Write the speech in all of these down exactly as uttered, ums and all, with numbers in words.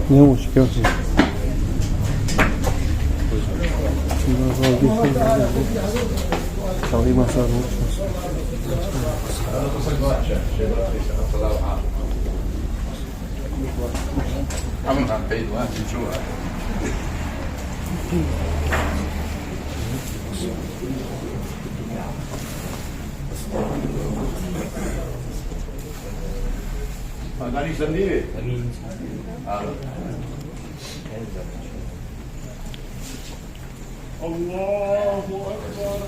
Не, он шкаф. Салли масар. الله أكبر.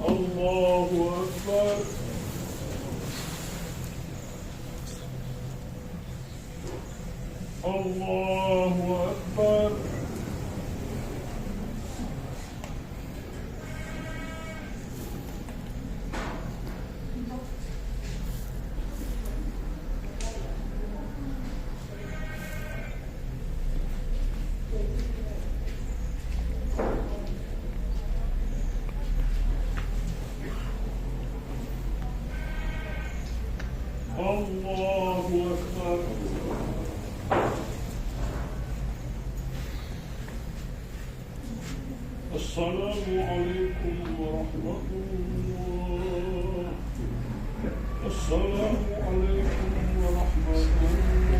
الله أكبر. الله أكبر. الله أكبر. السلام عليكم ورحمة الله. السلام عليكم ورحمة الله.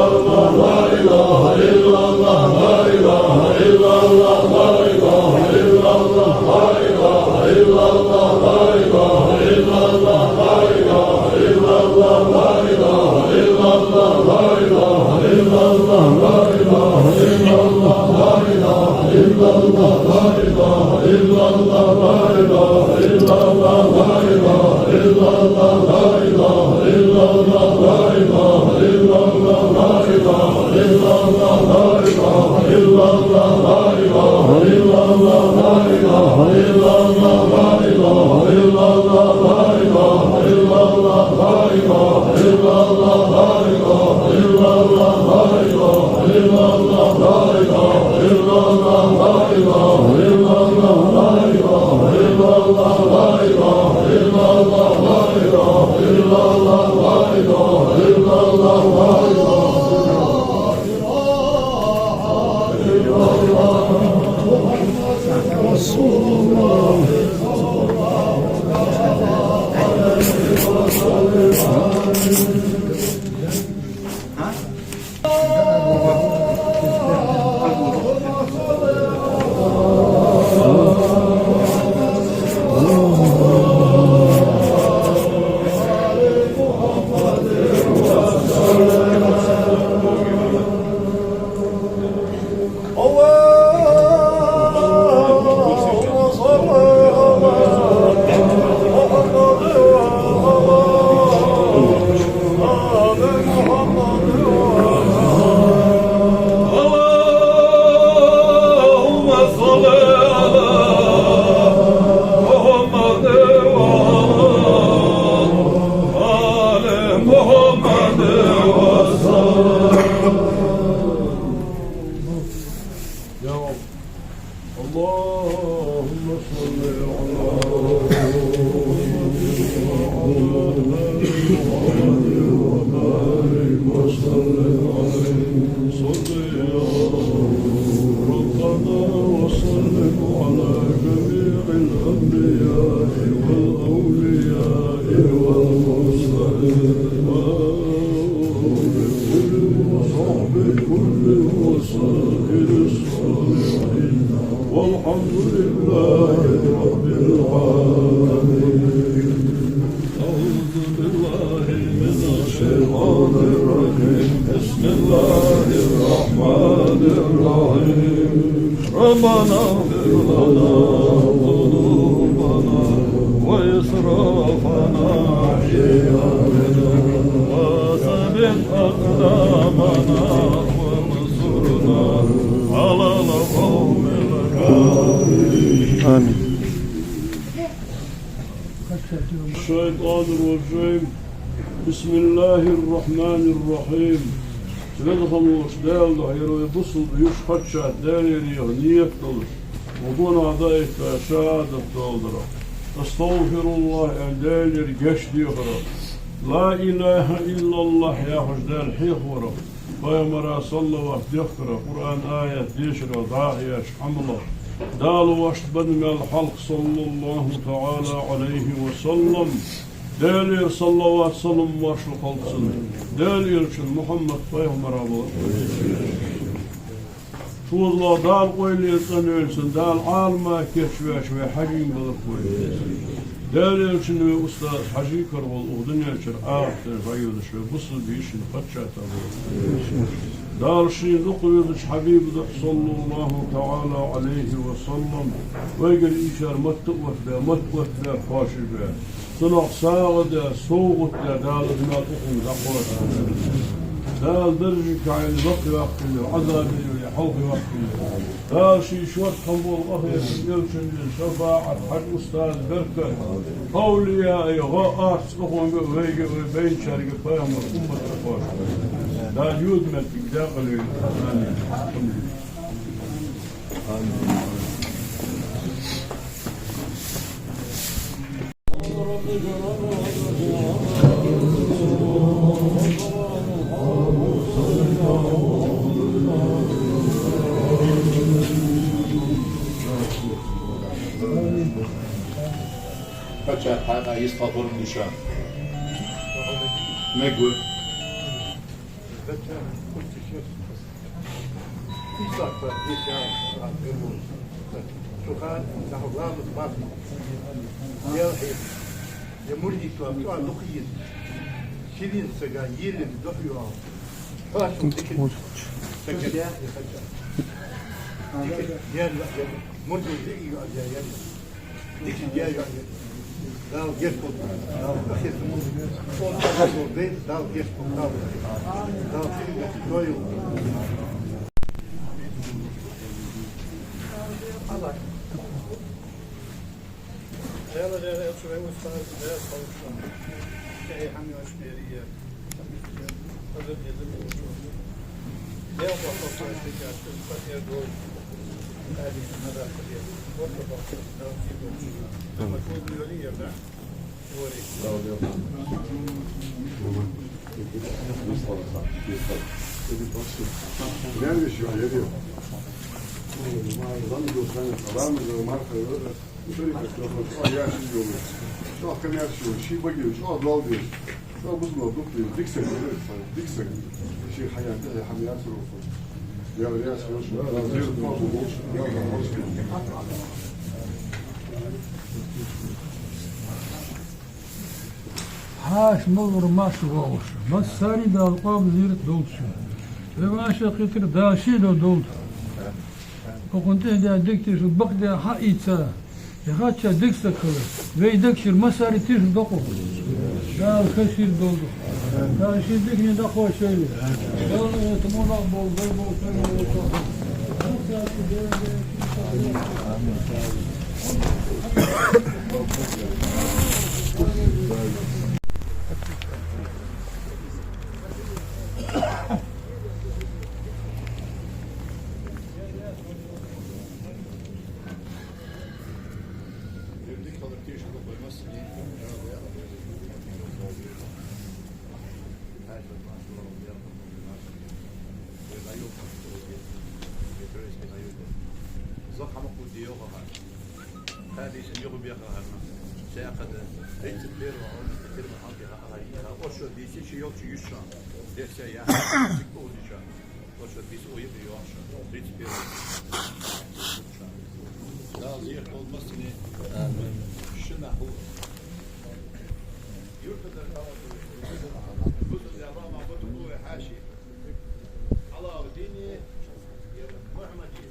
اللهم صل على محمد وعلى آل محمد وسلم. اللهم صل على محمد وعلى آل محمد وبارك وسلم عليه. صل يا ربنا وسلم على جميع الأنبياء والأولياء والمرسلين وآل كل وصحبه كل وسائر الصالحين. والحمد لله رب العالمين. أعوذ بالله من الشيطان الرجيم. بسم الله الرحمن الرحيم. ربنا اغفر لنا ذنوبنا وإسرافنا في أمرنا وثبت أقدامنا وانصرنا على القوم الكافرين. آمين. الشيطان الرجيم. بسم الله الرحمن الرحيم. Веза хинна волча Даьла духьа, ер вай бусалба йиша, хаччат Даьлагара яха нийят долаш, укх дунен чу дӀаэтта шахӀадат доаладар. أستغفر الله, аьнна, Даьлагара гешт дехар. لا إله إلا الله яхаш Даьла хьехавар. Пайхамара саллават дехкар, Къуръан аят дешар, дӀа а еш, Ӏамал. Дала воашта бенна маьл хьалха, صلى الله تعالى عليه وسلم. Даьлагара саллават, салам, моаршал хилда цунна. Даьла элчан Мухьаммад пайхамара вола. Шозлагӏа Дала къойле цӀена йолча, Дала Ӏалама кийчвеш вай хьажий балха вай. Даьла элчан вай устаз хьажий кара вола, укх дунен чура ахарта дӀайодаш вай бусалба йишин паччахьа тӀа вола. Дала шийна дукха везача хьабиба духьа, صلى الله تعالى عليه وسلم, вайгара ийшар матта оттабе, матта оттабе, кхоачашбе. Цунах сагӀа де, совгӀат де, Дала из маьл укхунга дӀакхоачашбе. Дала даржашка хьайна лакхйоаккхалда, Ӏазабе хьалхайоаккхалда. Дала ший шортта хинна бола къахетам, элчан шафаӀат, хьажа устаза беркат, овлияий гӀо, арц укхунга а, вайга а, вай байначарга а, пайхамара умматага а кхоачашбе. Дала йода моттиг декъала йойла. Амин. Паччахьа хьайна йистхила хургда шоана. Мегаш ва. Дала гешт долда. Дала къахетам. Дала гешт долда. Дала, Дала сийле долда. Хьаша мел вар маша воагӀаш, массане а Дала къоабал лераш долда шун. Вай маша кхетар Дала ше долда. Укхун тӀехьа дегтеш бакъдеш хьаийца, яхача дегсаг хилар. Вай дегтеш массане а тешал доккху. Дала хьашийра долда. Дала ший дегӀа дакъа шоайла. Дала это мунах бол, бол, бол, бол. Оршот бийса ши йолча юша. Дерса я. Оршот бийса ойиб йоша. Тридцать первый. Дала зехьа долда массане. Амин. Ши нах хул. Юртадар Дала. Буза я ва ма буту хьаши. Алауддини Мухьаммади.